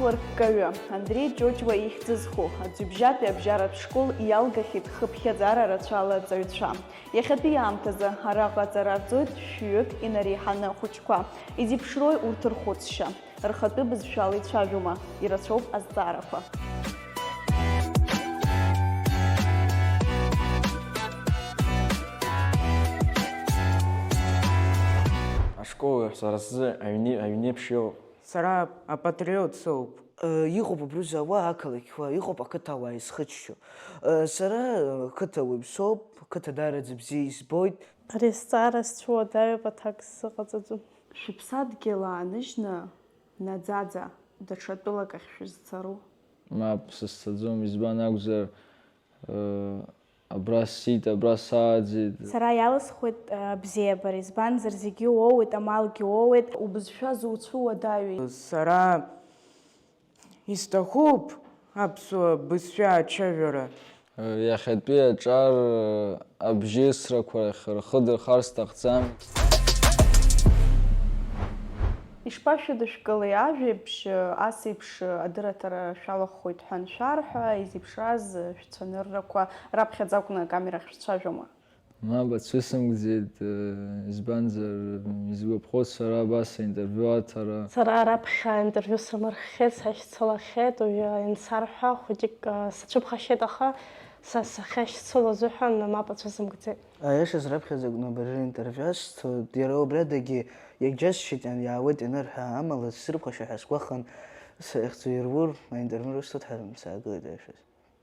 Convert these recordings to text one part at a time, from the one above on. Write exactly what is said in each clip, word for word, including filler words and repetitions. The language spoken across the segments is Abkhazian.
Лырккаҩы Андреи Ҷоҷуа ихьӡызху аӡҩыбжьатәи абжьаратә школ иалгахьеит хыԥхьаӡара рацәала аҵаҩцәа. Иахьатәи аамҭазы араҟа аҵара рҵоит шәҩык инареиҳаны ахәыҷқәа. Изеиԥшрои урҭ рхәыцшьа? Рхатәы бызшәала ицәажәома? Ирацәоуп азҵаарақәа. Ашкол сара сзы аҩни-, аҩнеиԥш иоуп. Сара апатриот соуп. Э, иҟоуп абрыза ауаа ақалақьуаа, иҟоуп ақыҭауаа изхыччо. Э, сара, э, қыҭауаҩ соуп, қыҭа даараӡа бзиа избоит. Ари азҵаара сцәыуадаҩуп, аҭак сзыҟаҵаӡом. Шәыԥсадгьыл ааныжьны, наӡаӡа, даҽа тәылак ахь шәызцару? Мап, сызцаӡом, избан акәзар, Абра сцеит, абра сааӡеит. Сара иалысхуеит, а, абзиабара, избанзар, зегьы уоуеит, амалгьы уоуеит. Убызшәа зуцәуадаҩи? Сара исҭахуп аԥсуа бызшәа ацәажәара. Иахьатәи аҿар абжьысрақәа рахь рхы дырхар сҭахӡам. Ишԥашәыдышәкылеи, ажәеиԥшь, ас еиԥш адырраҭара шәалахәхоит ҳәа аншәарҳәа, изеиԥшраз шәцәаныррақәа раԥхьаӡа акәны акамерахь шәцәажәома? Мап, ацәысымкӡеит, избанзар, изгәаԥхоит сара абас аинтервиу аҭара. Сара раԥхьа аинтервиу срымырххеит, сашьцылахьеит, уи иансарҳәа, хәыҷык сацәыԥхашьеит, аха са сахьашьцыло азыҳәан мап ацәысымкӡеит. Аиашаз раԥхьаӡа акәны абыржәы интервиу асҭоит, иара убри адагьы иагьџьасшьеит, иан-, иаауеит ианырҳәа, амала сзырԥхашьо ҳәа сгәахәын, сахьӡу ирур, аинтервиу рысҭоит ҳәа саагылеит аиашаз.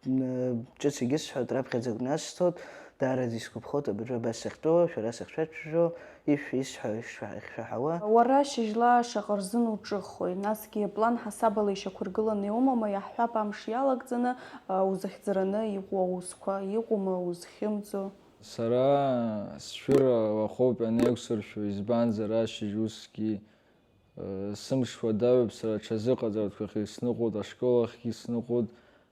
Н-, ҿыц егьысҳәоит, раԥхьаӡа акәны асҭоит, даараӡа исгәаԥхоит абыржәы абас сахьтәоу, шәара сахьшәацәажәо, ишә-, исҳәо ишшәа-, ишшәаҳауа. Уара шьыжьла шаҟа рзын уҿыхои, насгьы план ҳасабала ишьақәыргыланы иумоума, иаҳҳәап, амш иалагӡаны, а, узахьӡараны иҟоу аусқәа, иҟоума узхьымӡо? Сара сшәыра уахоуп ианеиқәсыршәо, избанзар, ашьыжь усгьы, э, сымш уадаҩуп, сара аҽазыҟаҵаратәқәахьгьы сныҟәоит, ашкол ахьгьы сныҟәоит,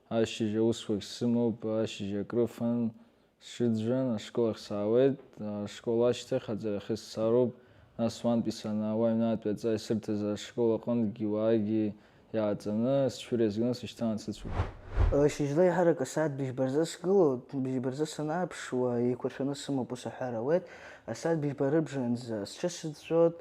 ашьыжь аусқәагь сымоуп, ашьыжь акрыфан сшыӡәӡәан, ашкол ахь саауеит, ашкол ашьҭахь аҵарахьы сцароуп, нас уантәи санаауа, аҩнатәи аҵара исырҭаз ашкол аҟынтәгьы уаагьы иааҵаны, сшәыра иазганы сышьҭалан сыцәоуп. Шьыжьла еиҳарак асааҭ быжьба рзы сгылоуп, быжьба рзы санааԥшуа, еиқәыршәаны сымоуп, ус аҳәара ауеит. Асааҭ быжьба рыбжанӡа сҽысыӡәӡәоит,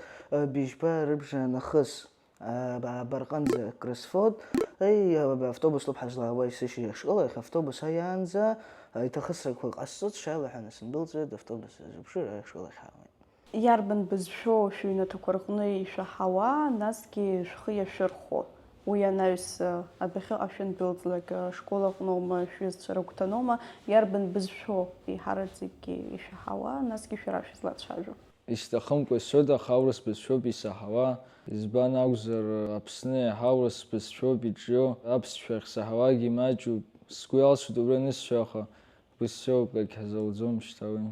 быжьба рыбжа нахыс, а, ба-, абарҟанӡа крысфоит. Еи, а, ба-, автобус лоуп ҳазлаауа, исышьҭоу ашкол ахь, автобус ааиаанӡа, а, иҭахысрақәа ҟасҵоит, сшьала ҳәа насындәылҵуеит, автобус азыԥшур ашкол ахь ҳаауеит. Иарбан бызшәоу шәыҩнаҭақәа рҟны ишәаҳауа, насгьы шәхы иашәырхәо? Уи анаҩс, адәахьыҟа шәандәылҵлак, ашкол аҟноума, шәҩызцәа рыгәҭаноума, иарбан бызшәоу еиҳараӡакгьы ишәаҳауа, насгьы шәара шәызлацәажәо? Исҭахымкәа исҳәоит, аха аурыс бызшәоуп исаҳауа. Избан акәзар, Аԥсны еиҳа аурыс бызшәоуп иҿио. Аԥсшәа ахьсаҳауагьы маҷуп. Сгәы иалсуеит убри анысҳәа, аха бызшәоуп, акгьы ҳзауӡом шьҭа уи.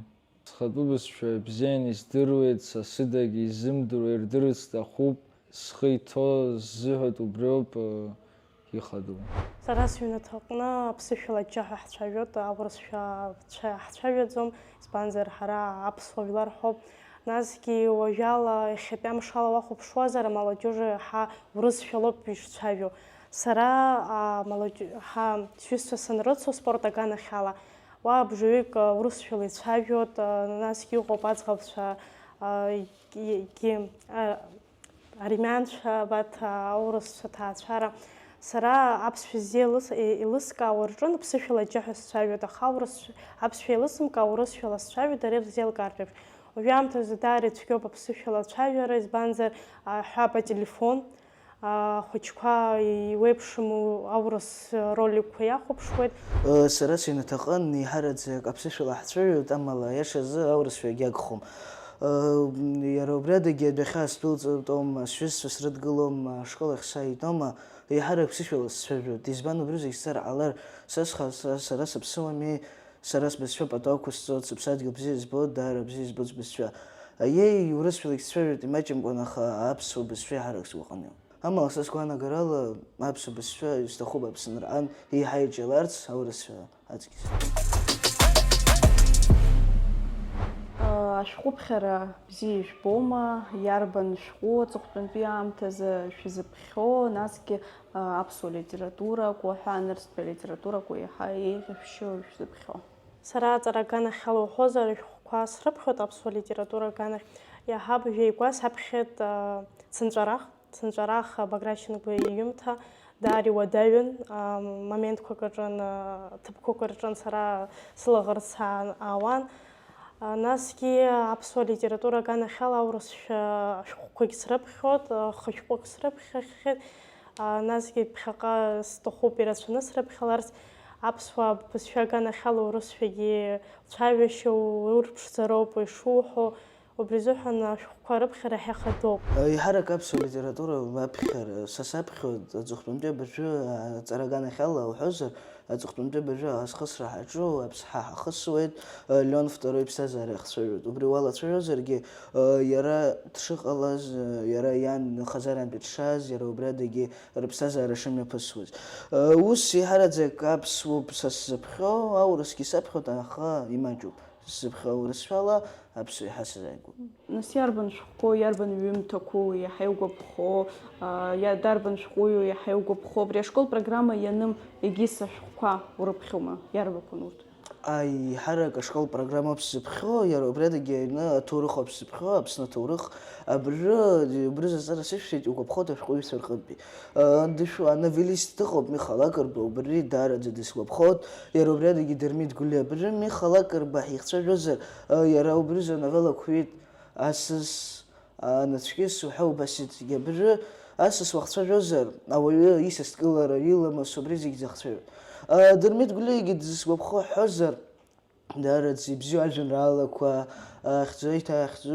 Схатәы бызшәа бзианы издыруеит, са сыдагьы изымдыруа ирдырырц сҭахуп, схы иҭоу сзыҳәоит, убриоуп, э, ихадоу. Сара сыҩнаҭаҟны аԥсышәала аџьџьаҳәа ҳцәажәоит, аурысшәа ҳцәа-, ҳцәажәаӡом, избанзар, ҳара аԥсуа жәлар ҳауп. Насгьы уажәала, иахьатәи амшала уахәаԥшуазар, амалаџьыжа ҳа урысшәалоуп ишцәажәо. Сара, а, амалаџь-, ҳа сҩызцәа санрыцу аспорт аганахьала, уа бжаҩык, а, урысшәала ицәажәоит, а, насгьы иҟоуп аӡӷабцәа, а, егьи, а, армианцәа, абарҭ, а, аурысцәа, аҭаацәара. Сара аԥсшәа ззеилыс-, е-, еилыскаауа рҿын аԥсышәала аџьаҳәа сцәажәоит, аха аурысшәа, аԥсшәа еилысымкаауа урысшәала сцәажәоит, ари рзеилкаартә еиԥш. Уажәы аамҭазы даара ицәгьоуп аԥсышәала ацәажәара, избанзар, а, ҳәап ателефон, ахәыҷқәа иуеиԥшым аурыс роликқәа иахәаԥшуеит. Сара сыҩнаҭаҟын еиҳараӡак аԥсышәала ҳцәажәоит, амала аиашазы аурысшәагьы агхом. Иара убри адагьы адәахьы аасдәылҵыртәом, сҩызцәа срыдгылом, ашкол ахь сааитәома, еиҳарак ԥсышәала сцәажәоит. Избан убри зегь сцар ҟалар, са сха-, са-, сара сыԥсуами, сара сбызшәа пату ақәысҵоит, сыԥсадгьыл бзиа збоит, даара бзиа збоит сбызшәа. Аиеи, урысшәалагь сцәажәоит, имаҷымкәан, аха аԥсуа бызшәа еиҳарак сгәаҟны иҟоуп. Амала, са сгәаанагарала, аԥсуа бызшәа изҭахуп Аԥсынраҟан еиҳа иҿиаларц аурысшәа аҵкьыс. Ашә-, Қәыԥхьара бзиа ижәбома, иарбан шәҟәы аҵыхәтәантәи аамҭазы шәзыԥхьо, насгьы, а, аԥсуа литературақәа ҳәа, нырцәтәи алитературақәа еиҳа еиӷьышәшьо шәзыԥхьо? Сара аҵара аганахьала уҳәозар, ашәҟәқәа срыԥхьоит аԥсуа литература аганахь. Иаҳа бжьеигәа саԥхьеит, а, Цынҵәарах. Цынҵәарах Баграт Шьынқәба иҩымҭа даара иуадаҩын, а, моментқәак рҿын, а, ҭыԥқәак рҿын сара сылаӷырӡ саан-, аауан. А, насгьы аԥсуа литература аганахьала аурысшәа шәҟәқәагь срыԥхьоит, а, хышәҟәык срыԥхьахьеит. А, насгьы ԥхьаҟа сҭахуп ирацәаны срыԥхьаларц, аԥсуа бызшәа аганахьала урысшәагьы лцәажәашьа урԥшӡароуп ишуҳәо. Убри азыҳәан ашәҟәқәа рыԥхьара ҳәа хадоуп. Еиҳарак аԥсуа литература аԥхьара, са саԥхьо аҵыхәтәантәи абыржәы аҵара аганахьала уҳәозар, аҵыхәтәантәи абыржәы ахысра ҳаҿу аԥсҳа ҳахысуеит, Леон второй иԥсҭазаара иахцәажәоит. Убри уалацәажәозаргьы, иара дшыҟалаз, иара иан хазарантәи дшааз, иара убри адагьы рыԥсҭазаара шымҩаԥысуаз. Ус еиҳараӡак аԥсуоуп са сзыԥхьо, аурысгьы саԥхьоит, аха имаҷуп. Сзыԥхьо аурысшәала аԥсуа иаҳа сазааигәоуп. Нас иарбан шәҟәқәоу, иарбан ҩымҭақәоу иаҳа иугәаԥхо, а, иа-, дарбан шәҟәыҩҩу иаҳа иугәаԥхо? Абри ашкол программа ианым егьыс ашәҟәқәа урыԥхьома? Иарбақәан урҭ? Аиҳарак ашкол программоуп сзыԥхьо, иара убри адагьы аҩны аҭоурыхоуп сзыԥхьо, Аԥсны аҭоурых. Абыржәы, убрызы аҵара сышәҭеит, иугәаԥхоит ашәҟәыҩҩцәа рҟынтәи. Дышәу ановеллист дыҟоуп, Миха Лакрба, убри даараӡа дысгәаԥхоит, иара убри адагьы Дырмит Гәлиа. Абыржәы Миха Лакрба ҳихцәажәозар, иара убрызы ановеллақәа ҩит, Асыс, Нацәкьыс уҳәа убас иҵегьы. Абыржәы асыс уахцәажәозар, ауаҩы исасдкылара, иламыс, убри зегь захцәажәоит. Дырмит Гәлиагьы дызгәаԥхо ҳҳәозар, Даараӡа ибзиоу ажәеинраалақәа, ахьӡы, аиҭа-, ахьӡы,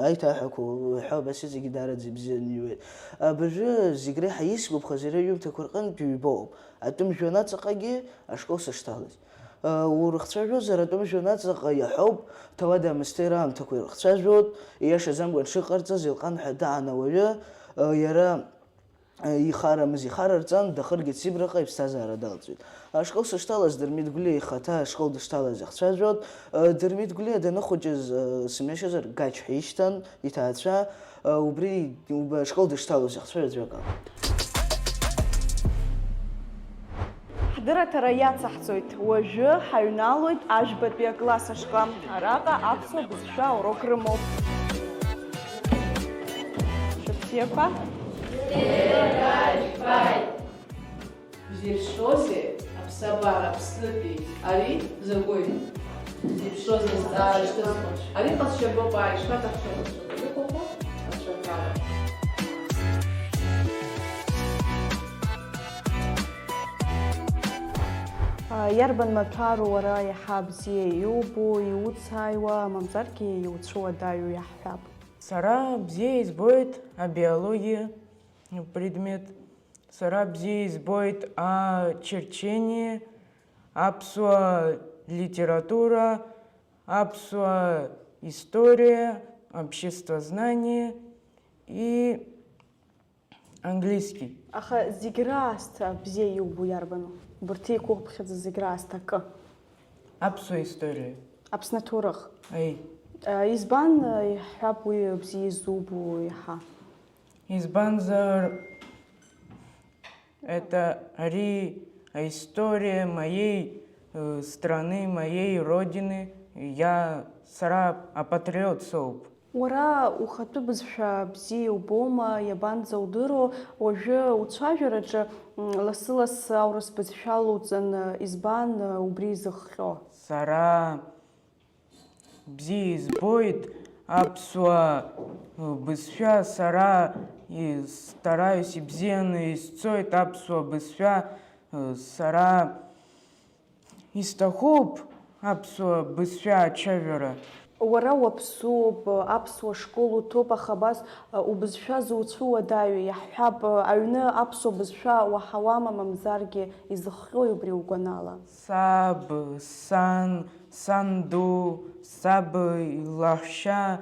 аиҭаҳәақәа уҳәа, абас иҵегьы даараӡа ибзианы иҩуеит. Абыржәы зегь реиҳа исгәаԥхаз иара иҩымҭақәа рҟынтә ҩбоуп, атәым жәҩан аҵаҟагьы ашкол сышҭалаз. Урыхцәажәозар, атәым жәҩан аҵаҟа иаҳәоуп, ҭауади-аамсҭеи раамҭақәа ирыхцәажәоит, ииашаӡамкәан дшыҟарҵаз, Елҟан ҳәа даан ауаҩы, иара Ихарамыз ихарарҵан, дахыргеит Сибраҟа, иԥсҭазаара далҵит. Ашкол сышҭалаз Дырмит Гәлиа ихаҭа ашкол дышҭалаз иахцәажәоит. Дырмит Гәлиа даныхәыҷыз, сымҩашьозар, Гач ҳәа ишьҭан, иҭаацәа, убри ашкол дышҭалоз иахцәажәоит ҩакала. Ҳдырраҭара иацаҳҵоит. Уажәы ҳаҩналоит ажәбатәи акласс ашҟа. Араҟа аԥсуа бызшәа аурок рымоуп. Шәыбзиақәа. Бзиа шәшәозеи, аԥсабара Аԥснытәи? Ари закәи? Бзиа шәшозеи, зҵаара шьҭызхуа? Ари ҟазшьа быҟоуп, ааи, ишԥаҭаххьоу ҟазшьа быҟоуп, ацәарҭала. Иарбан маҭәару уара иаҳа бзиа иубо, иуцааиуа, мамзаргьы иуцәуадаҩу иаҳҳәап? Сара бзиа избоит абиологиа предмет. Сара бзиа избоит а-, черчение, аԥсуа литература, аԥсуа история, обществознание и английский. Аха зегь раасҭа бзиа иубо иарбану? Убарҭ еиқәыхԥхьаӡа зегь раасҭа акы? Аԥсуа история. Аԥсны аҭоурых? Аи. А, избан, а, иаҳҳәап, уи бзиа изубо иаҳа? Избанзар, это ари история моей, э, страны, моей родины. Я, сара апатриот соуп. Уара ухатәы бызшәа бзиа иубома, иабанӡа удыруа? Уажәы уцәажәараҿы, м, лассы-лассы аурыс бызшәа луҵан, избан убри изыхҟьо? Сара бзиа избоит аԥсуа бызшәа, сара и-, стараюсь, ибзианы исцоит аԥсуа бызшәа, сара Исҭахуп аԥсуа бызшәа ацәажәара. Уара уаԥсуоуп, аԥсуа школ уҭоуп, аха абас, убызшәа зуцәуадаҩу, иаҳҳәап, аҩны аԥсуа бызшәа уаҳауама, мамзаргьы изыхҟьои убри угәанала? Саб, сан, санду, саб илаҳәшьа,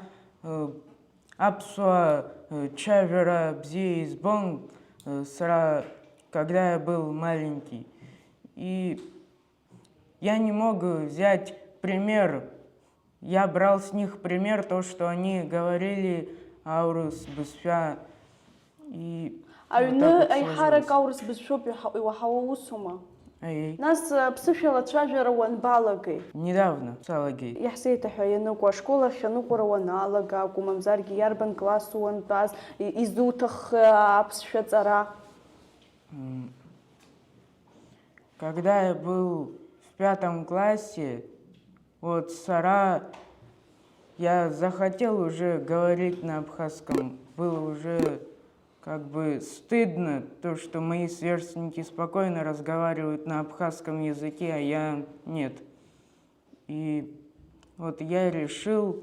аԥсуа, э, цәажәара бзиа избон, э, сара, когда я был маленький. И я не мог взять пример я брал с них пример, то, что они говорили аурус бызшәа. И вот Аҩны так вот аиҳарак сложилось. Аурыс бызшәоуп иуаҳауа усума? Ей. Нас аԥсышәала ацәажәара уанбалагеи? Недавно салагеит. Иаҳзеиҭаҳәа, ианыҟоу ашкол ахь аныҟәара уаналага акәу, мамзаргьы иарбан класс уантәаз, и- изуҭаххеи аԥсшәа ҵара? М, Когда я был в пятом классе, вот сара, я захотел уже говорить на абхазском. Было уже как бы стыдно, то, что мои сверстники спокойно разговаривают на абхазском языке, а я нет. И вот я решил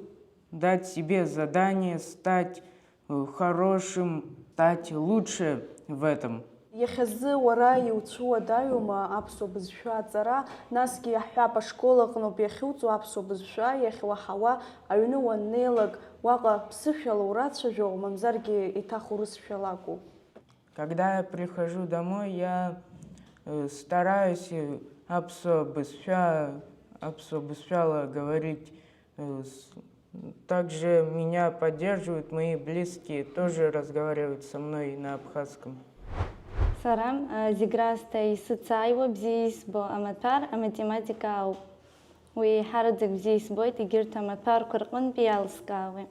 дать себе задание стать э, хорошим, стать лучше в этом. Иахьазы уара иуцәуадаҩума аԥсуа бызшәа аҵара, насгьы иаҳҳәап, ашкол аҟноуп иахьуҵо аԥсуа бызшәа иахьуаҳауа, аҩны уаннеилак, уаҟа ԥсышәала урацәажәо, мамзаргьы еиҭах урысшәала акәу? Когда я прихожу домой, я э, стараюсь э, аԥсуа бызшәа, аԥсуа бызшәала говорить. э, с- Также меня поддерживают мои близкие, тоже разговаривают со мной на абхазском. Сара а, зегь раасҭа исыцааиуа бзиа избо амаҭәар аматематика ауп. Уи еиҳараӡак бзиа избоит, егьырҭ амаҭәарқәа рҟынтә иалскаауеит.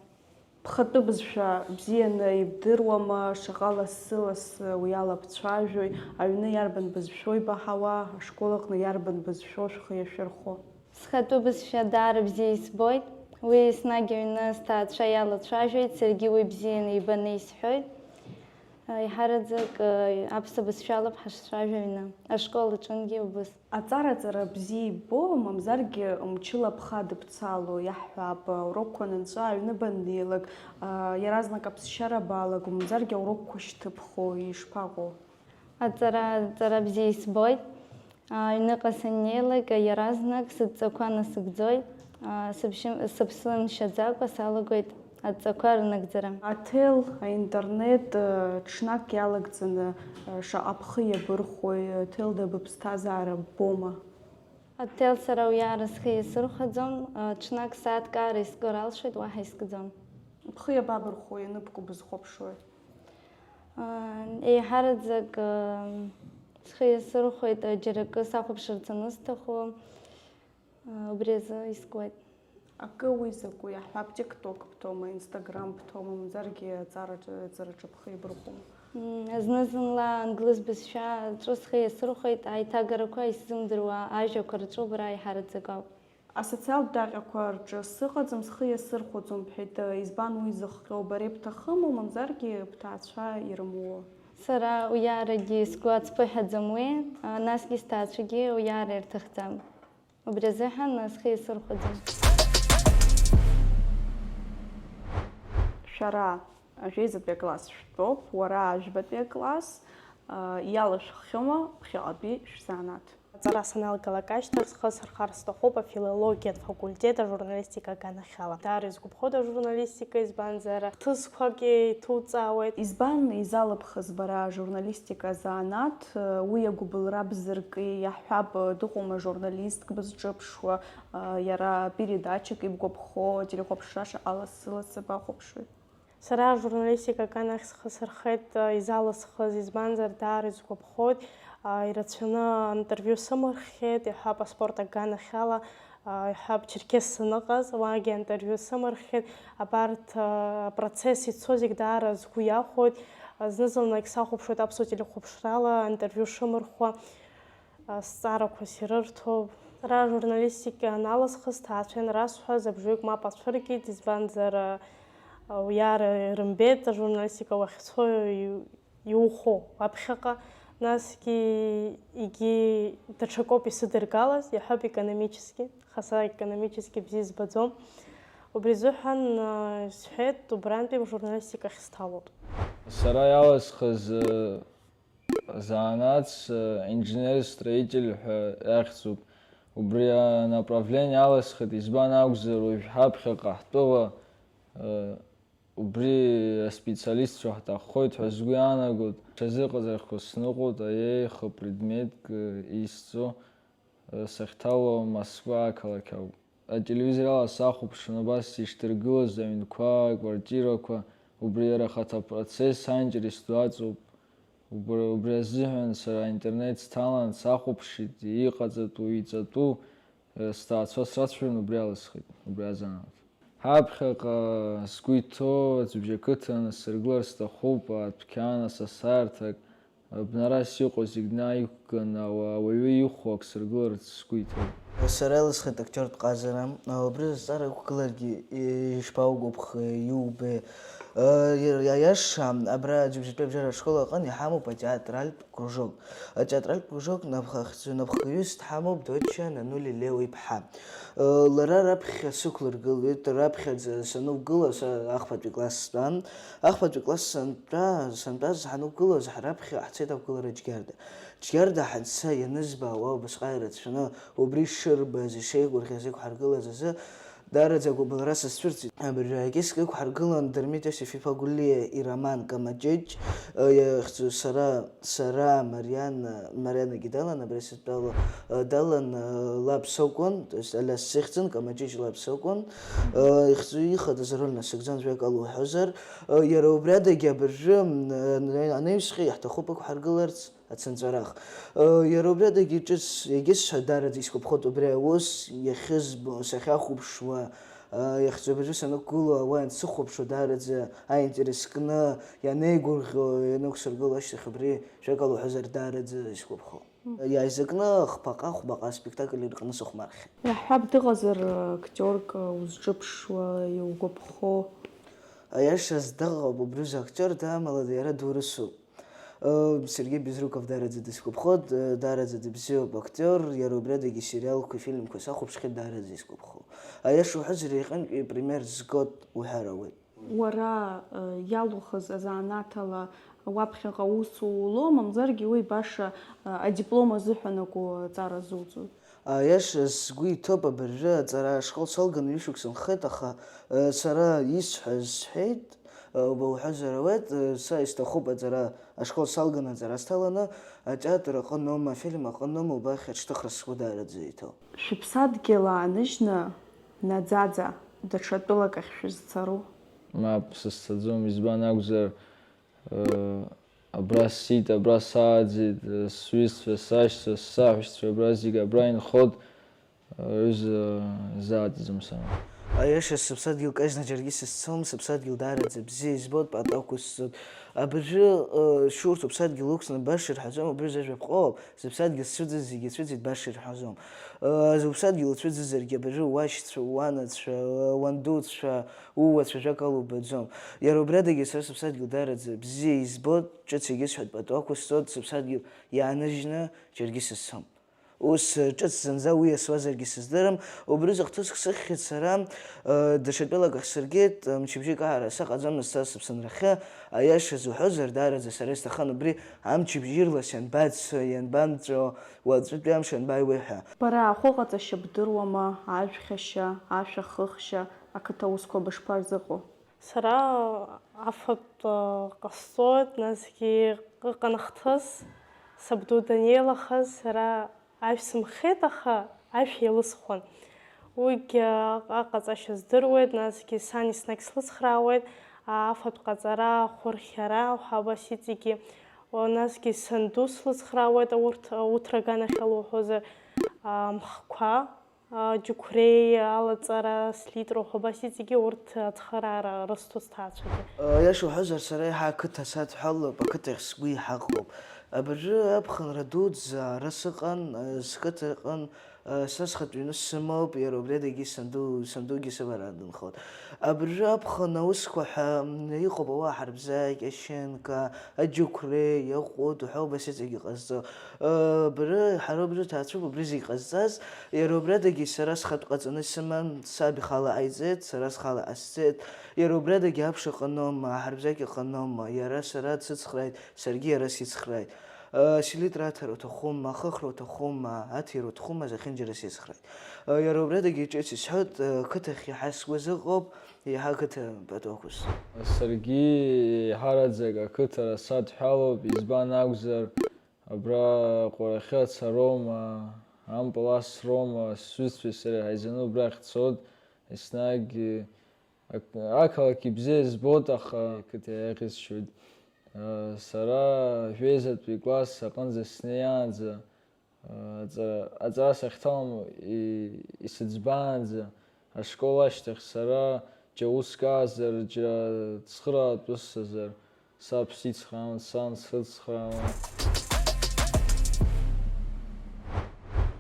Бхатәы бызшәа бзианы ибдыруама, шаҟа лассы-лассы уи ала бцәажәои, аҩны иарбан бызшәоу ибаҳауа, ашкол аҟны иарбан бызшәоу шәхы иашәырхәо? Схатәы бызшәа даара бзиа избоит. Уи еснагь аҩны сҭаацәа иалацәажәоит, саргьы уи бзианы ибаны исҳәоит. Еиҳараӡак аԥсуа бызшәалоуп ҳашцәажәо аҩны. Ашкол аҿынгьы убыс. Аҵараҵара бзиа иббо, мамзаргьы мчыла бхы адыбцало, иаҳҳәап, аурокқәа анынҵәа аҩны баннеилак, иаразнак аԥсшьара балаго, мамзаргьы аурокқәа шьҭыбхуа, ишԥаҟоу? Аҵара, аҵара бзиа избоит. Аҩныҟа саннеилак, иаразнак сыдҵақәа насыгӡоит. Сыԥсы мшьаӡакәа салагоит адҵақәа рнагӡара. Аҭел, аинтернет ҽнак иалагӡаны шаҟа бхы иабырхәои, Ҭелда быԥсҭазаара ббома? Аҭел, сара уиаара схы иасырхәаӡом, ҽнак сааҭк аара искыр алшоит, уаҳа искӡом. Бхы иабабырхәо ианыбку бызхәаԥшуа? Еиҳараӡак схы иасырхәоит, џьара акы сахәаԥшырц анысҭаху, убри азы искуеит. Акы уи закәу, иаҳҳәап, TikTok бҭома, Instagram бҭома, мамзаргьы аҵараҿы, аҵараҿы бхы иабырхәома? Зны-зынла англыз бызшәа аҿы схы иасырхәеит, аиҭагарақәа исзымдыруа ажәақәа рҿы убра еиҳараӡак ауп. Асоциалтә даҟьақәа рҿы сыҟаӡам, схы иасырхәаӡом, бҳәеит, избан уи зыхҟьо, бара ибҭахыму, мамзаргьы бҭаацәа ирымуо? Сара уиарагьы сгәы ацԥыҳәаӡам уи, насгьы сҭаацәагьы уиара ирҭахӡам. Убри азыҳәан схы иасырхәаӡом. Шәара ажәеизатәи акласс шәтәоуп, уара ажәбатәи акласс, иалашәххьоума ԥхьаҟатәи шәзанааҭ? Аҵара саналгалак ашьҭахь схы сырхар сҭахуп афилологиатә факультет ажурналистика аганахьала. Даара изгәаԥхоит ажурналистика, избанзар, хҭысқәак еиҭуҵаауеит. Избан изалыбхыз бара ажурналистика азанааҭ, уи агәыбылра бзырки, иаҳҳәап, дыҟоума журналистк бызҿыԥшуа, иара передачак ибгәаԥхо, телехәаԥшра шаҟа лассы-лассы бахәаԥшуеит? Сара ажурналистика аганахь схы сырхеит, изалысхыз, избанзар, даара исгәаԥхоит, ирацәаны антервиу сымырххьеит, иаҳҳәап, аспорт аганахьала, иаҳҳәап, Черкес саныҟаз, уаагьы антервиу сымырххьеит, абарҭ апроцесс ицо зегь даара сгәы иахәоит, зны-зынлагь сахәаԥшуеит аԥсуа телехәаԥшрала антервиу шымырхуа. Азҵаарақәа сирырҭо. Сара ажурналистика аналысхыз, сҭаацәа ианрасҳәаз, абжаҩык мап ацәыркит, избанзар, уиаара ирымбеит, ажурналистика уахьцо иухо уаԥхьаҟа, насгьы егьи даҽакоуп исыдыргалаз, иаҳҳәап, экономически, аха са экономически бзиа избаӡом. Убри азыҳәан сҳәеит, убрантәи ажурналистика ахь сҭалоит. Сара иалысхыз Занааҭс инженер-строитель ҳәа иахьӡуп. Убри анаправление алысхит, избан акәзар, уажә ҳаԥхьаҟа ҳтәыла убри аспециалистцәа ҳҭаххоит ҳәа сгәы иаанагоит. Ҽазыҟаҵарақәа сныҟәоит, аиеи, хы-предметк исҵо сахьҭало Москва ақалақь ауп. ателевизор ала сахәаԥшуан, абас ишдыргылаз аҩнқәа, аквартирақәа, убри иара ахаҭа апроцесс аинтерес ду аҵоуп. Убри, убри азыҳәан сара аинтернет сҭалан, сахәаԥшит, иҟаҵатәу, иҵатәу, э, сҭаацәа срацәажәон, убри алысхит, убри азанааҭ. Ҳаԥхьаҟа сгәы иҭоу Аӡҩыбжьа қыҭан сыргылар сҭахуп, адәқьан, асасааирҭак, абнарас иҟоу зегь наиқәган, ауа-, ауаҩы ихәо ак сыргыларц сгәы иҭоуп. Сара илысхит актиортә ҟазара. Убри зҵаара иқәгыларгьы, ишԥаугәаԥхеи, иубеи? Иа-, иа-, иаша, абра Џьыбжьатәи абжьара ашкол аҟны иҳамоуп атеатральтә кружок. Атеатральтә кружок напхахьӡ-, напхгаҩыс дҳамоуп Доча Нанули Лео иԥҳа. Лара раԥхьа сықәлыргылеит, раԥхьаӡа санықәгыла, са ахԥатәи класс стәан. Ахԥатәи класс сантәа-, сантәаз ҳанықәгылоз, ҳа раԥхьа ҳцеит ақәгылара Џьгьарда. Џьгьарда ҳанца ианызбаауа, убасҟак ирацәаны, убри шырбаз, ишеигәырӷьаз иқәҳаргылаз азы, даараӡа агәыбылра сызцәырҵит. Абыржәы акьыскьа ықәҳаргылан Дырмит Иосиф-иԥа Гәлиа ироман Камаҷыҷ, э, иахьӡу сара, сара, Марианна, Марианнагьы далан, абри сыдтәалоу, э, далан, э, лаб сакәын, то есть Алиас сыхьӡын, Камаҷыҷ лаб сакәын, э, ихьӡу ихадаз ароль насыгӡон, жәак ала уҳәозар, э, иара убри адагьы абыржәы, м, э, анаҩсҟьа иаҳҭахуп ықәҳаргыларц, ацынҵәарах. Э, иара убри адагьы ҿыц иагьысҳәа, даараӡа исгәаԥхоит убри аус иахьызбо, сахьахәаԥшуа, э, иахьӡу абыржәы санықәгыло, ауаа иансыхәаԥшуа, даараӡа аинтерес кны, ианеигәырӷьо, ианықәсыргыло ашьҭахь убри, жәакала уҳәозар, даараӡа исгәаԥхо. Мм. Иааизакны хԥаҟа, хәбаҟа аспектакль иркны сыхәмархьеит. Иаҳҳәап, дыҟазар, актиорк узҿыԥшуа, иугәаԥхо? Аиашаз дыҟоуп, убри актиор дамалада, иара дурысуп. Э, Сергеи Безруков даараӡа дысгәаԥхоит, э, даараӡа дыбзиоуп актиор, иара убри адагьы сериалқәеи фильмқәеи сахәаԥшхьеит, даараӡа исгәаԥхо. Аиаша уҳәозар, иҟынтәи пример згоит уҳәар ауеит. Уара, э, иалухыз азанааҭ ала уаԥхьаҟа аус улоу, мамзаргьы уи баша, э, адиплом азыҳәан акәу аҵара зуӡу? Аиаша сгәы иҭоуп, абыржәы аҵара ашкол салганы ҩышықәса нхеит, аха, э, сара исҳәаз сҳәеит, э, уба уҳәозар ауеит, э, са исҭахуп аҵара, ашкол салганы аҵара сҭаланы, атеатр аҟыноума, афильм аҟыноума, убахь аҿҭыхра сгәы даараӡа иҭоуп. Шәыԥсадгьыл ааныжьны, наӡаӡа, даҽа тәылак ахь шәызцару? Мап, сызцаӡом, избан акәзар, Э, абра сцеит, абра сааӡеит, э, сҩызцәа, сашьцәа, саҳәшьцәа, абра зегь абра инхоит, э, аҩыза, изааӡаӡом сара. Аиаша, сыԥсадгьыл кажьны џьаргьы сызцом, сыԥсадгьыл даараӡа бзиа избоит, пату ақәысҵоит. Абыржәы, э, шәурҭ уԥсадгьыл уқәҵны баша ирҳәаӡом, абыржәы ажәаԥҟоуп, зыԥсадгьыл сцәыӡыз зегьы ицәыӡит баша ирҳәаӡом. Э, зыԥсадгьыл уцәыӡызаргьы абыржәы уашьцәа, уанацәа, э, уандуцәа, ууацәа жәакала убаӡом. Иара убри адагьы сара сыԥсадгьыл даараӡа бзиа избоит, ҿыц егьысҳәоит, пату ақәысҵоит, сыԥсадгьыл иааныжьны џьаргьы сызцом. Ус, э, ҿыц зынӡа уи иасуазаргьы сыздырам, убри зыхҭыск сыхьхьеит сара, э, даҽа тәылак ахь сыргеит, э, мчыбжьык аара саҟаӡамызт са сыԥсынрахьы, аиаша зуҳәозар, даараӡа сара исҭахын убри амчыбжь ирлас ианбацо, ианбанҵәо, уаҵәтәи амш анбааиуеи ҳәа. Бара ахәыҟаҵашьа бдыруама, ажәхьашьа, ашәа хыхшьа, ақыҭа усқәа бышԥарзыҟоу? Сара афатә, а, ҟасҵоит, насгьы ыҟан хҭыс, сабду данеилахаз, сара ашә сымхеит, аха ашә еилысхуан. Уигьы аҟаҵашьа здыруеит, насгьы сан еснагь слыцхраауеит, а, афатә ҟаҵара, ахәырхьара, ҳәа абас иҵегьы. Уа, насгьы санду слыцхраауеит, аурҭ, ауҭра аганахьала уҳәозар, а, амхқәа. Аџьықәреи алаҵара, слитра уҳәа, абас иҵегьы урҭ ацхыраара рызҭо сҭаацәагьы. Аиаша уҳәозар, сара еиҳа ақыҭа садҳәалоуп, ақыҭахь сгәы еиҳа иҟоуп. Абыржәы аԥхынра дуӡӡа ара сыҟан, сқыҭа ыҟан, са схатә ҩны сымоуп, иара убри адагьы санду, сандугьы сыбара дынхоит. Абыржәы аԥхын аусқәа ҳәа иҟоуп, ауаа ҳарбзаик, ашьынка, аџьықәреи, аҟәыд уҳәа, убас иҵегьы ҟазҵо. Бара, ҳара убри ҭаацәоуп, убри зегь ҟазҵаз, иара убри адагьы сара схатә ҟаҵаны сыман, саб ихала ҟаиҵеит, сара схала ҟасҵеит, иара убри адагьы аԥш ыҟаноума, аҳарбзак ыҟаноума, иара сара дсыцхрааит, саргьы иара сицхрааит. Селитра аҭара уҭахума, ахыхра уҭахума, аҭира уҭахума, зехьынџьара сицхрааит. Иара убри адагьы ҿыц исҳәоит, қыҭахь иаҳа сгәы азыҟоуп, иаҳа ақыҭа пату ақәысҵоит. Саргьы еиҳараӡак ақыҭа расадҳәалоуп, избан акәзар, абра Ҟәарахьы ацароума, Ампыл асроума, сҩызцәеи сареи ҳаизаны убрахь дцоит, еснагь, ак-, ақалақь ибзиа избоит, аха ақыҭа иаӷьасшьоит. Сара жәеизатәи класс аҟынӡа снеиаанӡа, аҵара, аҵара сахьҭалам и-, исыӡбаанӡа, ашкол ашьҭахь сара џьа уск аазар, џьа цхыраатә усазар, саб сицхраауан, сан срыцхраауан.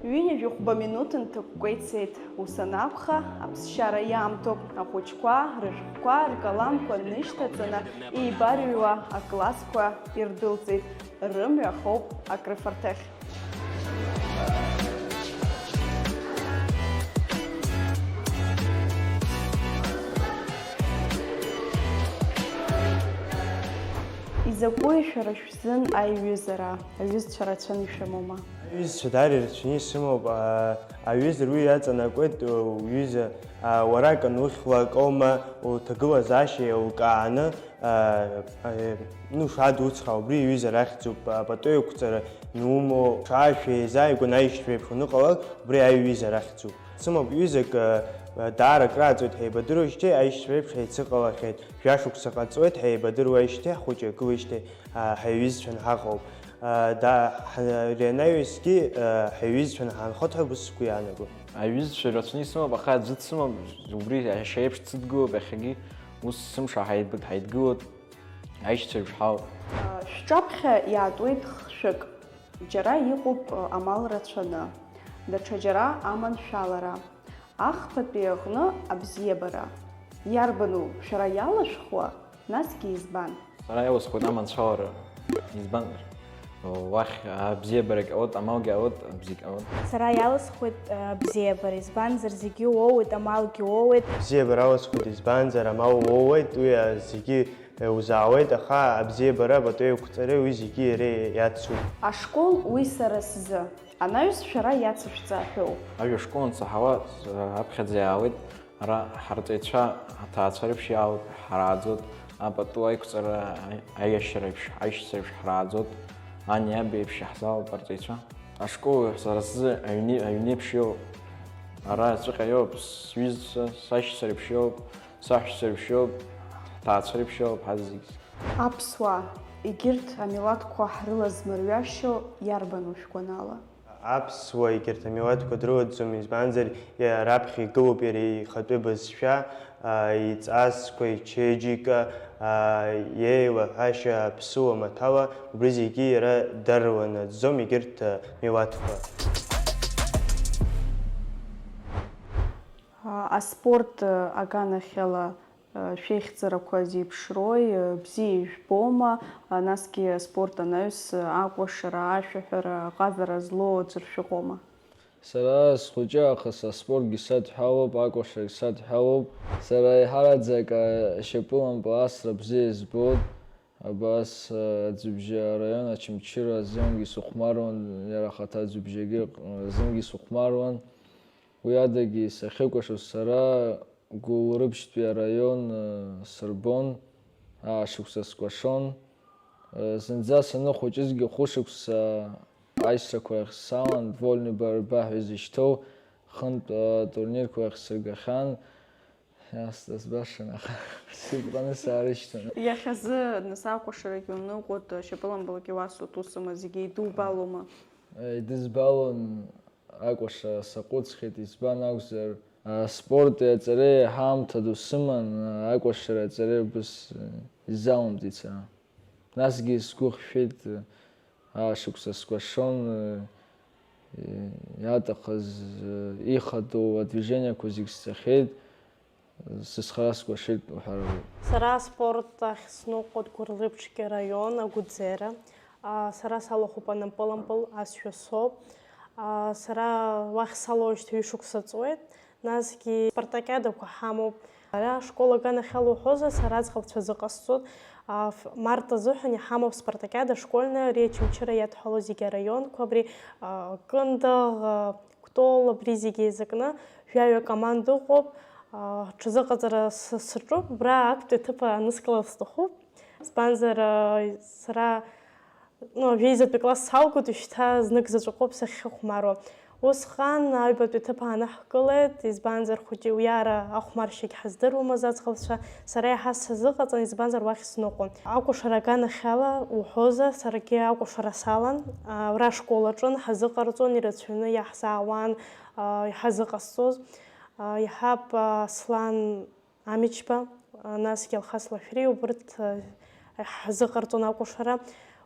Ҩынҩажәи хәба минуҭ нҭакәкәа ицеит. Ус анакәха, аԥсшьара иаамҭоуп. Ахәыҷқәа рышәҟәқәа ркаламқәа нышьҭаҵаны, еибарыҩуа аклассқәа ирдәылҵит. Рымҩа хоуп акрыфарҭахь. Изакәи шәара шәзын аиҩызара? Аҩызцәа рацәаны ишәымоума? Аҩызцәа даара ирацәаны исымоуп. Аҩыза уи иаҵанакуеит, уҩыза, уара акы анухьуа акоума, уҭагылазаашьа еилкааны, ну, шәадуцхаа, убри аҩыза рахьӡуп. Апату еиқәҵара нумоу, шаашәа еизааигәаны аишьцәа реиԥш уаныҟалак, убри аҩыза рахьӡуп. Сымоуп ҩызак, даара акрааҵуеит ҳаибадыруеижьҭеи, аишьцәа реиԥш ҳаицыҟалахьеит. Жәашықәса ҟаҵуеит ҳаибадыруеижьҭеи, ҳхәыҷы агылеижьҭеи, ҳаиҩызцәан ҳаҟоуп. Да, ҳа-, ари анаҩсгьы, ҳаиҩызцәан ҳаанхоит ҳәа убас сгәы иаанагоит. Аҩызцәа рацәаны исымоуп, аха аӡәы дсымам, убри ашьа еиԥш дсыдгылоуп иахьагьы, ус сымша ҳаиб-, ҳаидгылоит, аишьцәа реиԥш ҳауп. Шәҿаԥхьа иаатуеит хшәык, џьара иҟоуп амал рацәаны, даҽаџьара аманшәалара, ахԥатәи аҟны абзиабара. Иарбану шәара иалышәхуа, насгьы избан? Сара иалысхуеит аманшәалара, избанзар, уахь абзиабарагь ҟалоит, амалгьы ҟалоит, абзиагь ҟалоит. Сара иалысхуеит абзиабара, избанзар, зегьы уоуеит, амалгьы уоуеит. Абзиабара алысхуеит, избанзар, амал уоуеит, уи зегьы узаауеит, аха абзиабара апату еиқәҵареи уи зегьы иареи иацуп. Ашкол уи сара сзы, анаҩс шәара иацышәҵа ҳәоуп. Ажәа ашкол ансаҳауа, аԥхьаӡа иаауеит. Ара ҳарҵаҩцәа аҭаацәа реиԥш иаауеит, ҳрааӡоит, апату аиқәҵара аиашьара еиԥш, аишьцәа реиԥш ҳрааӡоит, ани аби еиԥш иаҳзаауп арҵаҩцәа. Ашкол сара сзы аҩни-, аҩнеиԥш иоуп. Ара аҵәыҟьа иоуп, сҩызцәа, сашьцәа реиԥш иоуп, саҳәшьцәа реиԥш иоуп, ҳҭаацәа реиԥш иоуп ҳазегьы. Аԥсуаа, егьырҭ амилаҭқәа ҳрылазмырҩашьо иарбану шәгәанала? Аԥсуа егьырҭ амилаҭқәа дрылаӡӡом, избанзар, иа-, раԥхьа игылоуп иара ихатәы бызшәа, а, иҵасқәа, ичеиџьыка, а, иеилаҳәашьа аԥсуа маҭәала, убри зегьы иара дарыла наӡӡом егьырҭ, а, милаҭқәа. А, аспорт, а, аганахьала Шәеихьӡарақәа зеиԥшрои, бзиа ижәбома, насгьы аспорт анаҩс акәашара, ашәаҳәара, аҟазара злоу аӡәыр шәыҟоума? Сара схәыҷы аахыс аспортгьы садҳәалоуп, акәашарагь садҳәалоуп. Сара еиҳараӡак ашьапылампыл асра бзиа избоит. Абас, аӡҩыбжьа араион Очамчыра азынгьы сыхәмаруан, иара ахаҭа аӡҩыбжьагьы азынгьы сыхәмаруан. Уи адагьы сахьыкәашоз сара Гәылрыԥшьтәи араион, э, сырбон, аа, шықәса скәашон. Э, зынӡа саныхәыҷызгьы хәышықәса аишьцәақәа ахь салан, вольный борьба ҳәа изышьҭоу хынтә, э, турнирқәа ахь сыргахьан. Иаасҭаз башан, аха сыпҟаны саарышьҭуан. Иахьазы, нас, акәашарагьы уныҟәоит, шьапылампылгьы уасуеит, усыма, зегьы еидубалома? Э, идызбалон, акәашара саҟәыҵхьеит, избан акәзар, Аспорти аҵареи аамҭа ду сыман, акәашареи аҵареи убас изалымҵит сара. Насгьы сгәы хшәеит, аа, шықәса скәашон, иаҭахыз, ихадоу адвижениақәа зегь сҵахьеит, сызхара скәашеит уҳәароуп. Сара аспорт ахь сныҟәоит Гәылрыԥшьтәи араион Агәыӡера. Сара салахәуп анапылампыл, асшәа соуп. Сара уахь салоуижьҭеи ҩышықәса ҵуеит. Насгьы спартакиадақәа ҳамоуп. Ара ашкол аганахьала уҳәозар, сара аӡӷабцәа азы ҟасҵоит. Март азыҳәан иҳамоуп спартакиада школьная, ари Очамчыра иадҳәалоу зегьы араионқәа, абри Кындыӷ, Кәтол, абри зегьы еизакны жәаҩа команда ыҟоуп. Ҽазыҟаҵара саҿуп, абра актәи аҭыԥ аныскылар сҭахуп. Избанзар, сара Ну, жәеизатәи класс салгоит, уажәшьҭа знык заҵәык ауп сахьхьыхәмаруа. Усҟан аҩбатәи аҭыԥ аанаҳкылеит, избанзар, хәыҷы уиаара ахәмаршьагь ҳаздыруамызт аӡӷабцәа, сара иаҳа сазыҟаҵан, избанзар, уахь сныҟәон. Акәашара аганахьала уҳәозар, саргьы акәашара салан, а, ара ашкол аҿын ҳазыҟарҵон, ирацәаҩны иаҳзаауан, а, иҳазыҟасҵоз. А, иаҳаб, а, Аслан Амичба, а, насгьы Алхас Лашәриа, убырҭ, а, ҳзыҟарҵон акәашара.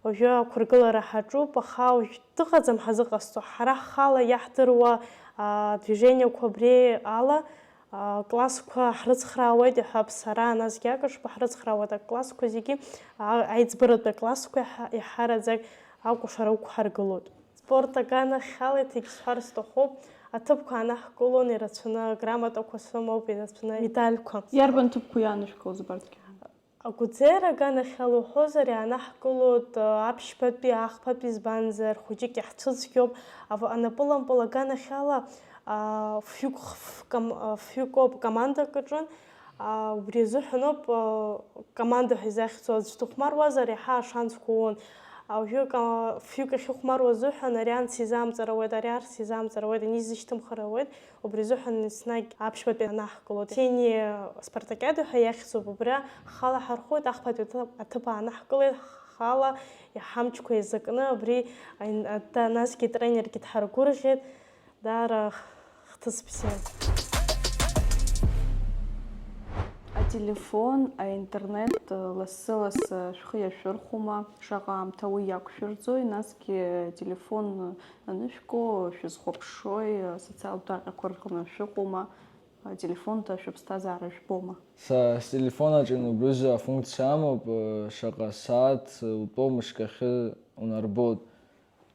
Уажәы ақәыргылара ҳаҿуп, аха уажә дыҟаӡам ҳазыҟасҵо. Ҳара ҳхала иаҳдыруа, а, движениеқәа абри ала, а, классқәа ҳрыцхраауеит, иҳәап сара, насгьы акашба ҳрыцхраауеит аклассқәа зегьы, а, аиҵбыратәи аклассқәа иаҳа-, иаҳараӡак акәашара уқәҳаргылоит. Спорт аганахьала иҭагьы сҳәар сҭахуп, аҭыԥқәа аанаҳкылон, ирацәаны аграмотақәа сымоуп, ирацәаны амедальқәа. Иарбан ҭыԥқәа иаанышәкылоз абарҭгьы? Агәӡера аганахьала уҳәозар, иаанаҳкылоит, а, аԥшьбатәи, ахԥатәи, избанзар, хәыҷык иаҳцәыцәгьоуп. Ав-, анапылампыл аганахьала, а, фҩык хф-, кам-, а, фҩыкоуп командак аҿы. А, убри азыҳәаноуп, а, команда ҳәа изахьӡу аӡә дыхәмаруазар, иаҳа ашансқәа уон. А, уажәы ка-, фҩык ахьыхәмаруа азыҳәан ари анс изамҵар ауеит, ари арс изамҵар ауеит, ани изышьҭымхыр ауеит. Убри азыҳәан еснагь аԥшьбатәи анаҳкылоит. Синиа спартакиада ҳәа иахьӡуп, убра ҳхала ҳархоит, ахԥатәи аҭыԥ, аҭыԥ аанаҳкылеит, ҳхала иҳамчқәа еизакны, абри ан-, ада-, насгьы тренергьы дҳаргәырӷьеит, даара хҭыс бзиан. Ателефон, аинтернет, лассы-лассы шәхы иашәырхәома, шаҟа аамҭа уи иақәшәырӡои, насгьы ателефон анышәку, шәызхәаԥшуеи, асоциалтә даҟьақәа рҟны шәыҟоума, ателефон ҭа шәыԥсҭазаара жәбома? Са стелефон аҿы убрыза афункциа амоуп, шаҟа сааҭ утәоу мышкахьы унарбоит.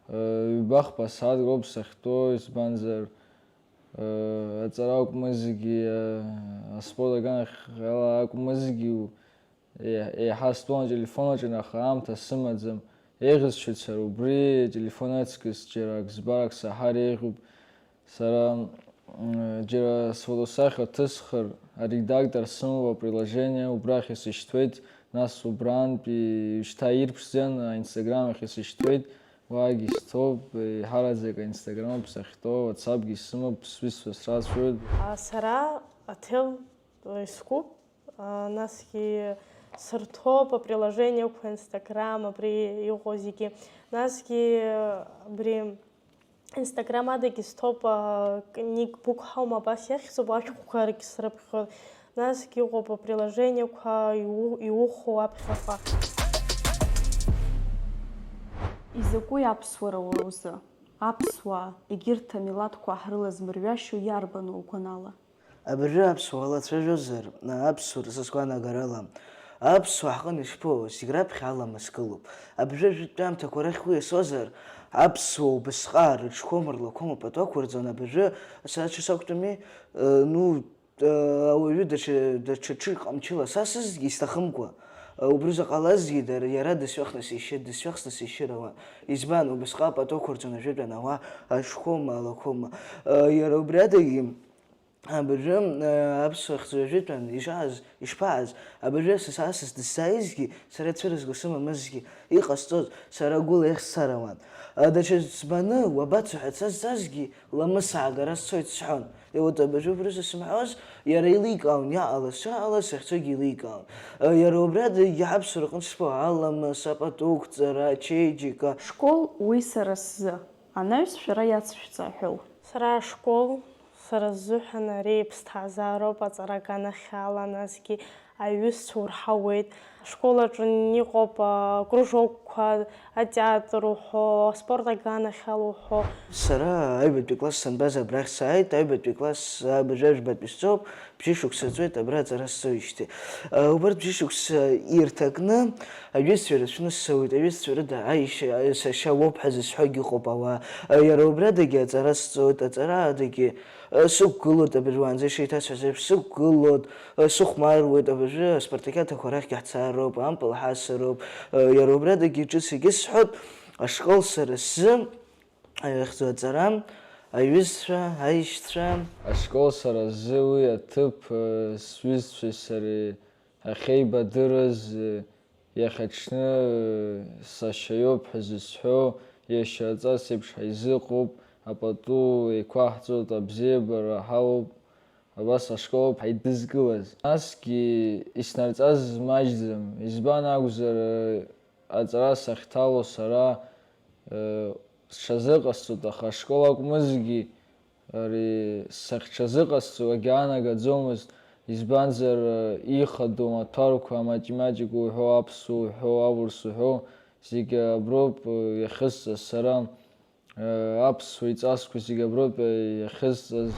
Ҩбахԥа асааҭ роуп сахьтәоу, избанзар, аҵара акәмызгьы, аспорт аганахьала акәмызгьы, Е-, еиҳа стәон ателефон аҿы, аха аамҭа сымаӡам. Еиӷьысшьоит сара убри, ателефон аҵкыс џьара ак збарак саҳар еиӷьуп. Сара, м, џьара сфотосахьа ҭысхыр, аредактор сымоуп, априложение убрахь исышьҭуеит, нас убрантәи шьҭа ирԥшӡан, аинстаграм ахь исышьҭуеит, уаагьы сҭоуп, еиҳараӡак аинстаграм ауп сахьтәоу, ватсапгьы сымоуп, сҩызцәа срацәажәоит. А, сара аҭел искуп. А, насгьы сырҭоуп априложениеқәа, Instagram, абри иҟоу зегьы. Насгьы абри Instagram адагьы сҭоуп, а, Ник Бук ҳаума абас иахьӡуп, ашәҟәқәа ргьы срыԥхьоит. Насгьы иҟоуп априложениеқәа иу-, иухоу аԥхьаҟа. Изакәи аԥсуара уара узы? Аԥсуаа, егьырҭ амилаҭқәа ҳрылазмырҩашьо иарбану угәанала? Абыржәы аԥсуаа лацәажәозар, аԥсуара са сгәаанагарала, аԥсуаа ҳҟны ишԥоу, зегь раԥхьа аламыс гылоуп. Абыржәы ажәытәтәи аамҭақәа рахь уи иасозар, аԥсуаа убысҟак рыҽқәоума, рлақәоума пату ақәырҵон, абыржәы сара ҽа сақәтәами, э, ну, э, ауаҩы даҽа, даҽа ҽык ҟамчыла сасызҭгьы исҭахымкәа, э, убрыза ҟалазҭгьы дара, иара дысҩахны сишьыр, дысҩахсны сишьыр ауан. Избан, убысҟак пату ақәырҵон ажәытәан ауаа, аҽқәоума, алақәоума. Э, иара убри адагьы, Абыржәы, э, аԥсуа хьӡы жәытәан ишааз, ишԥааз, абыржәы са саасыс дысзааизгьы, сара ицәырызго сымамызгьы, иҟасҵоз, сара гәыла иахьсцар ауан. Э, даҽа ӡбаны уабацо ҳәа дсазҵаазгьы, ламыс аагара сцоит сҳәон. Иуҭ абыржәы убрыза сымҳәоз, иара еиликаауан, иаҟалаз, шаҟалаз сахьцогьы еиликаауан. Э, иара убри адагьы ҳаԥсуара аҟны сҳәо, аламыс, апату қәҵара, ачеиџьыка. Школ уи сара сзы, анаҩс шәара иацышәҵа аҳәоу. Сара ашкол Сара сзыҳәан ари иԥсҭазаароуп, аҵара аганахьала, насгьы аҩызцәа урҳауеит. Ашкол аҿы иҟоуп, а, акружокқәа, атеатр уҳәо, аспорт аганахьала уҳәо. Сара аҩбатәи класс санбаз абрахь сааит, аҩбатәи класс абыржәы жәбатәи сҵоуп, бжьышықәса ҵуеит абра аҵара сҵоижьҭеи. А, убарҭ бжьышықәса ирҭакны аҩызцәа ирацәаны сцоит, аҩызцәа рыда аишьа, сашьа уоуп ҳәа зысҳәогьы ыҟоуп ауаа. А, иара убри адагьы аҵара сҵоит, аҵара адагьы Сықәгылоит абыржәы, уаанӡа ишеиҭасҳәаз еиԥш, сықәгылоит, сыхәмаруеит, абыржәы аспартакиадақәа рахьгьы ҳцаароуп, ампыл ҳасыроуп, иара убри адагьы ҿыц егьысҳәоит, ашкол сара сзы, ихьӡу аҵара, аҩызцәа, аишьцәа. Ашкол сара сзы уи аҭыԥ, сҩызцәеи сареи ҳахьеибадырыз, Иахьа аҽны сашьа иоуп ҳәа зысҳәо, иашьа аҵас еиԥш ҳаизыҟоуп, Апату еиқәаҳҵоит, абзиабара ҳалоуп, абас ашкол ауп ҳаидызкылаз. Насгьы иснарҵаз маҷӡам, избан акәзар, аҵара сахьҭало сара, э, сҽазыҟасҵоит, аха ашкол акәмызгьы, ари сахьҽазыҟасҵо агьаанагаӡомызт, избанзар, ихадоу амаҭәарқәа, аматематика уҳәо, аԥсуа уҳәо, аурыс уҳәо, зегьы аброуп иахьысҵаз сара, аԥсуа иҵасқәа зегьы аброуп иахьысҵаз.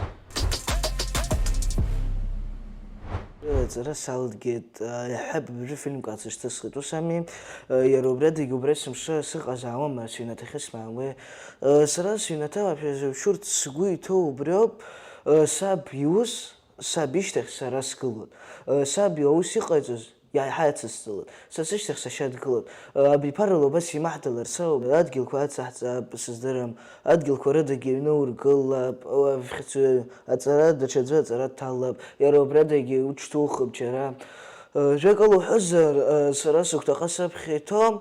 Аҵара салгеит, иаҳҳәап, абыржәы фильмк аацышьҭысхит, ус ами? Иара убри адагьы убра есымша сыҟазаауама, сыҩнаҭахьы смаауеи? Сара сыҩнаҭа уашәа зеиԥшурц сгәы иҭоу убриоуп, саб иус, саб ишьҭахь сара сгылоит. Саб аус иҟаиҵоз иаҳа ицысҵалоит. Са сышьҭахь сашьа дгылоит. Абиԥарала убас имаҳҭалар, са адгьылқәа ацаҳҵап, сыздырам, адгьылқәа рыдагьы аҩны ургылап, уафхьцәы аҵара, даҽаӡәы аҵара дҭалап, иара убри адагьы уҽҭухып џьара. Жәакала уҳәозар, сара сыгәҭаҟа саԥхьа иҭоу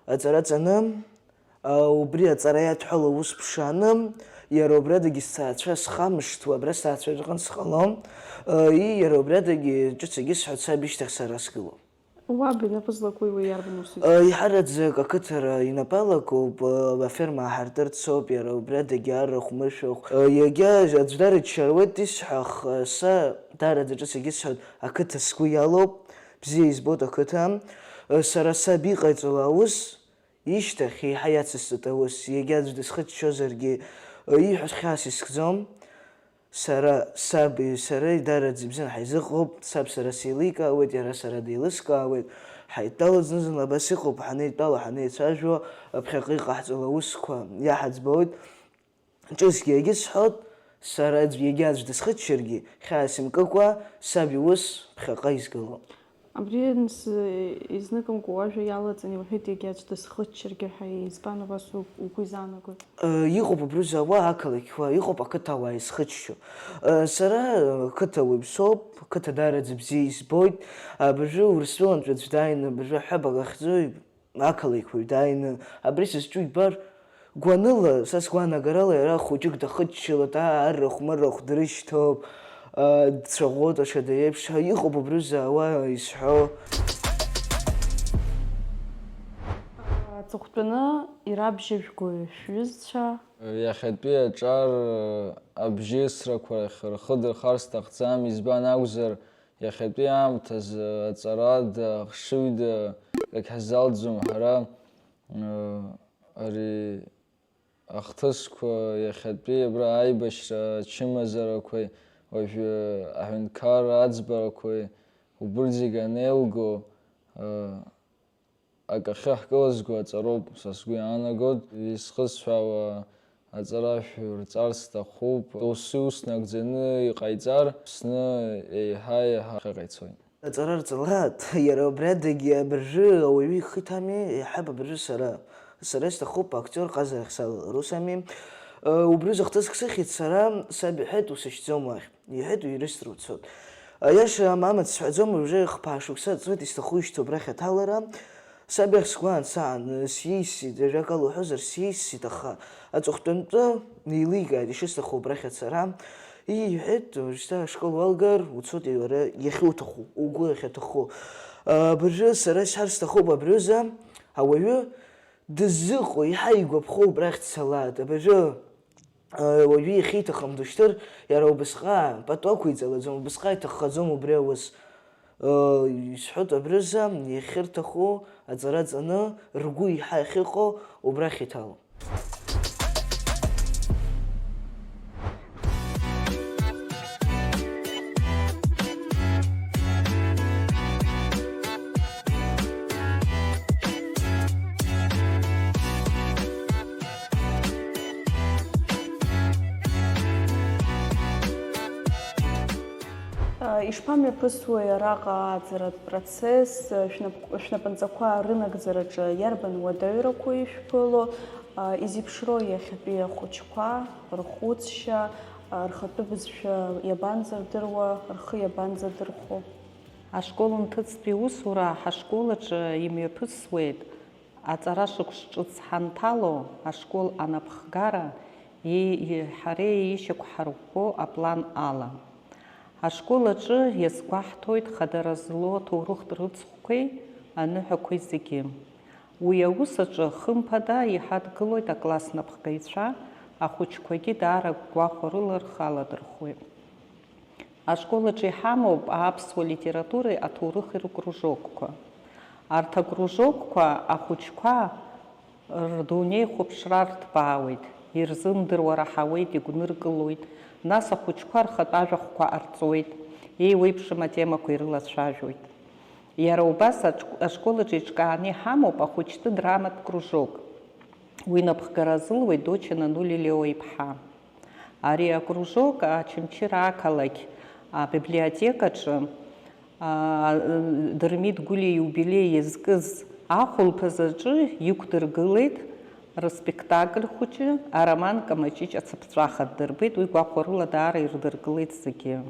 аҵара ҵаны, убри аҵара иадҳәало аус ԥшааны, иара убри адагьы сҭаацәа схамышҭуа, абра сҭаацәа рҟынтә сҟалом. Ии, иара убри адагьы ҿыц егьысҳәоит, саб ишьҭахь сара сгылоуп. Уаб инапы злакуи уи иарбан усу? Иҳараӡак ақыҭара инапы алакуп, аферма ааҳартырц ауп, иара убри адагьы арахә-мышәахә. Егьа аӡә дарыччар ауеит исҳәах, са даараӡа ҿыц егьысҳәоит, ақыҭа сгәы иалоуп, бзиа избоит ақыҭа. Сара саб иҟаиҵало аус, ишьҭахь еиҳа иацысҵоит аус, егьа аӡә дысхыччозаргьы, ииҳәаз хьаас искӡом. Сара, саби сареи дараӡа ибзианы ҳаизыҟоуп, саб сара сеиликаауеит, иара сара деилыскаауеит. Ҳаидтәалоуп зны-зынла, абас иҟоуп, ҳанеидтәало, ҳанеицәажәо, ԥхьаҟа иҟаҳҵало аусқәа иаҳаӡбоит. Ҿыцгьы егьысҳәоит, сара аӡә, егьа аӡә дысхыччаргьы, хьаас имкыкәа, саб иус ԥхьаҟа изгылоуп. Абри анс-, изныкымкәа уажәа иалаҵан иуҳәеит, егьа аӡә дысхыччаргьы ҳәа, избан убас угәы изаанагои? Э, иҟоуп абри зауа ақалақьуаа, иҟоуп ақыҭауаа изхыччо. Э, сара, э, қыҭауаҩ соуп, қыҭа даараӡа бзиа избоит. Абыржәы Урыстәылантәи аӡә дааины, абыржәы аҳәабак ахьӡои, ақалақьуаҩ дааины, абри сызҿу ибар, гәаныла, са сгәаанагарала, иара хәыҷык дахыччалоит, аа, арахә-марахә дрышьҭоуп, аа, дцәаӷәоит аҽада еиԥш, ҳәа иҟоуп убри заауа изҳәо. Аҵыхәтәаны ирабжьажәгои шәҩызцәа? Иахьатәи аҿар абжьысрақәа рахь рхы дырхар сҭахӡам, избан акәзар, иахьатәи аамҭазы аҵарада, ахшыҩда акгьы ҳзалҵӡом ҳара. Ари ахҭысқәа иахьатәи абра аибашьра ачымазарақәеи уажәы аҳәынҭқарра аӡбарақәеи убырҭ зегьы анеилго, акы ахьы ҳкылызго аҵароуп, са сгәы иаанагоит. Изхысҳәаауа аҵара шәырҵар сҭахуп. Доусы ус нагӡаны иҟаиҵар, Аԥсны еиҳа-еиҳа ахьыҟаицоит. Аҵара рҵалааит, иара убри адагьы абыржәы ауаҩы ихы иҭами, иаҳҳәап абыржәы сара. Сара исҭахуп актиор ҟазарахь салалар, ус ами? Э, убри зыхҭыск сыхьит сара, саб иҳәеит, усышьҭӡом уахь. Иҳәеит, уирысҭар уцот. Аиаша амамац сҳәаӡом, уже хԥа шықәса ҵуеит исҭаху ишьҭоу абрахь аҭалара. Саб иахь сгәы аансаан, сиеисит, ажәакала уҳәозар, сиеисит, аха аҵыхәтәантәы неиликааит ишысҭаху абрахь ацара. Ии, иҳәеит, уажәшьҭа ашкол уалгар, уцот уара иахьуҭаху, угәы иахьаҭаху. Абыржәы сара исҳәар сҭахуп, абри аҩыза ауаҩы дыззыҟоу, иаҳа игәаԥхо убрахь дцалааит. Абыржәы Уажәы иахьиҭахым душьҭыр, иара убысҟак пату ақәиҵалаӡом, убысҟак иҭаххаӡом убри аус. Исҳәоит абрыза, иахьырҭаху аҵара ҵаны, ргәы иаҳа иахьыҟоу убрахь иҭало. Ишԥамҩаԥысуеи араҟа ааӡаратә процесс? Шәнап-, шәнапынҵақәа рынагӡараҿы иарбан уадаҩрақәоу ишәԥыло? Изеиԥшроу иахьатәи ахәыҷқәа рхәыцшьа, рхатәы бызшәа иабанӡардыруа, рхы иабанӡадырхәо? Ашкол нҭыҵтәи усура ҳашкол аҿы имҩаԥысуеит. Аҵара шықәс ҿыц ҳанҭало, ашкол анапхгара Иеиҳареи еишьақәҳарӷәӷәо аплан ала. Ашкол аҿы иазгәаҳҭоит хадара злоу аҭоурыхтә рыцхәқәеи аныҳәақәеи зегьы. Уи аус аҿы, хымԥада, иҳадгылоит акласс напхгаҩцәа, ахәыҷқәагьы даара гәахәарыла рхы аладырхәуеит. Ашкол аҿы иҳамоуп аԥсуа литературеи аҭоурыхи ркружокқәа. Арҭ акружокқәа ахәыҷқәа рдунеихәаԥшра рҭбаауеит, ирзымдыруа раҳауеит, игәныркылоит, нас ахәыҷқәа рхатә ажәахәқәа ҟарҵоит, еиуеиԥшым атемақәа ирылацәажәоит. Иара убас аҿ-, ашкол аҿы еиҿкааны иҳамоуп ахәыҷтәы драматә кружок. Уи напхгара азылуеит Доча Нанули Лео иԥҳа. Ари акружок Очамчыра ақалақь абиблиотекаҿы, а, Дырмит Гәлиа ииубилеи иазкыз ахәылԥаз аҿы иқәдыргылеит рыспектакль хәыҷы ароман Камаҷыҷ ацыԥҵәаха ддырбеит, уи гәахәарыла даара ирдыргылеит зегьы.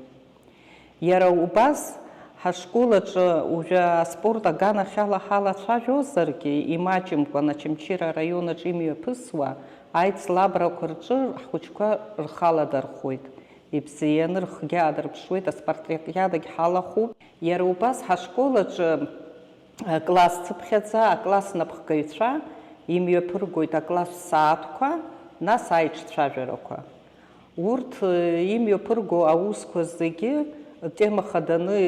Иара убас, ҳашкол аҿы уажәы аспорт аганахьала ҳалацәажәозаргьы, имаҷымкәан Очамчыра араион аҿы имҩаԥысуа аицлабрақәа рҿы ҳхәыҷқәа рхы аладырхәуеит, ибзианы рхгьы аадырԥшуеит, аспартакиадагь ҳалахәуп. Иара убас ҳашкол аҿы, а, класс цыԥхьаӡа акласс напхгаҩцәа имҩаԥыргоит акласс сааҭқәа, нас аиҿцәажәарақәа. Урҭ, э, имҩаԥырго аусқәа зегьы тема хаданы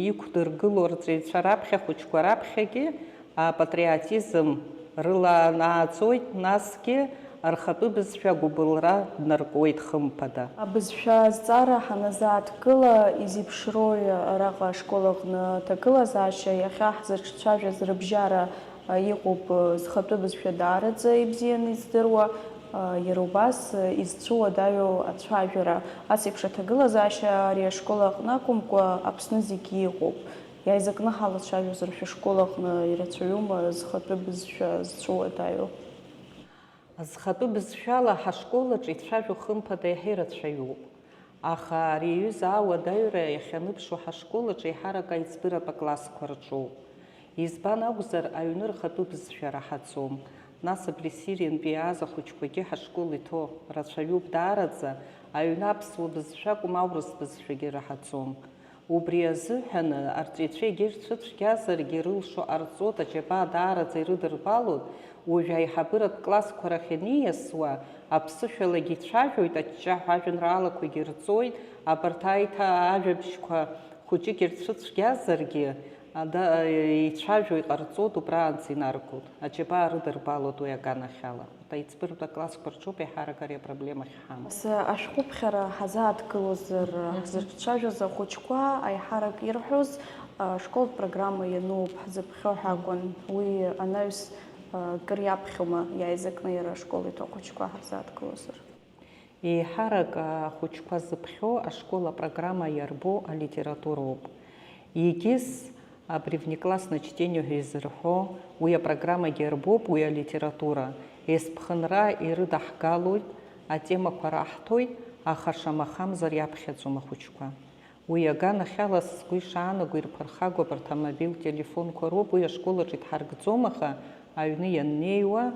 иқәдыргыло арҵаҩцәа раԥхьа, ахәыҷқәа раԥхьагьы апатриотизм рыла анааӡоит, насгьы рхатәы бызшәа агәыбылра днаркуеит, хымԥада. Абызшәа азҵаара ҳаназааҭгыла, изеиԥшроуи араҟа ашкол аҟны аҭагылазаашьа? Иахьа ҳзыҿцәажәаз рыбжьара, а, иҟоуп, а, зхатәы бызшәа даараӡа ибзианы издыруа, а, иара убас, а, изцәыуадаҩу ацәажәара. Ас еиԥш аҭагылазаашьа ари ашкол аҟны акәымкәа, Аԥсны зегьы иҟоуп. Иааизакны ҳалацәажәозар, шәышкол аҟны ирацәаҩума зхатәы бызшәа зцәыуадаҩу? Зхатәы бызшәала ҳашкол аҿы ицәажәо, хымԥада, иаҳа ирацәаҩуп. Аха ари аҩыза ауадаҩра иахьаныԥшуа ҳашкол аҿы еиҳарак аиҵбыратә аклассқәа рҿоуп. Избан акәзар, аҩны рхатәы бызшәа раҳаӡом. Нас абри Сириантәи иааз ахәыҷқәагьы ҳашкол иҭоу рацәаҩуп даараӡа, аҩны аԥсуа бызшәа акәым, аурыс бызшәагьы раҳаӡом. Убри азыҳәан, арҵаҩцәа егьырҭ цәгьазаргьы рылшо ҟарҵоит, аџьабаа даараӡа ирыдырбалоит, уажә аиҳабыратә классқәа рахь аниасуа, аԥсышәалагьы ицәажәоит, аҷҷаҳәа ажәеинраалақәагьы рҵоит, абарҭ аиҭа ажәабжьқәа хәыҷык ирцәыцәгьазаргьы, ада-, ицәажәо иҟарҵоит, убраанӡа инаргоит, аџьабаа рыдырбалоит уи аганахьала. Аиҵбыратә аклассқәа рҿоуп еиҳарак ари апроблема ахьҳамоу. Нас ашәҟәыԥхьара ҳазааҭгылозар, ҳзырҿцәажәоз ахәыҷқәа аиҳарак ирҳәоз, а, школтә программа иануп ҳзыԥхьо ҳәа акәын. Уи анаҩс, а, кыр иаԥхьома, иааизакны иара ашкол иҭоу ахәыҷқәа ҳарзааҭгылозар? Еиҳарак ахәыҷқәа зыԥхьо ашкол апрограмма иарбоу алитературоуп. Егьыс, абри внеклассное чтение ҳәа изырҳәо, уи апрограммагьы иарбоуп уи алитература. Есԥхынра ирыдаҳгалоит, атемақәа раҳҭоит, аха шамахамзар иаԥхьаӡом ахәыҷқәа. Уи аганахьала, сгәы ишаанаго, ирԥырхагоу абарҭ амобилтә телефонқәа роуп, уи ашкол аҿы идҳаргӡом, аха аҩны ианнеиуа,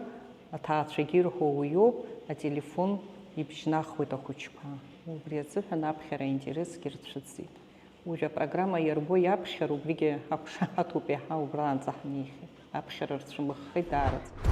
аҭаацәагьы ирҳәо уиоуп, ателефон ибжьнахуеит ахәыҷқәа. Убри азыҳәан аԥхьара аинтересгьы рцәыӡит. Уажә апрограмма иарбоу иаԥхьар, убригьы ҳақәшаҳаҭуп иаҳа убраанӡа ҳнеихьеит. Аԥхьара рцәымыӷхеит даараӡа.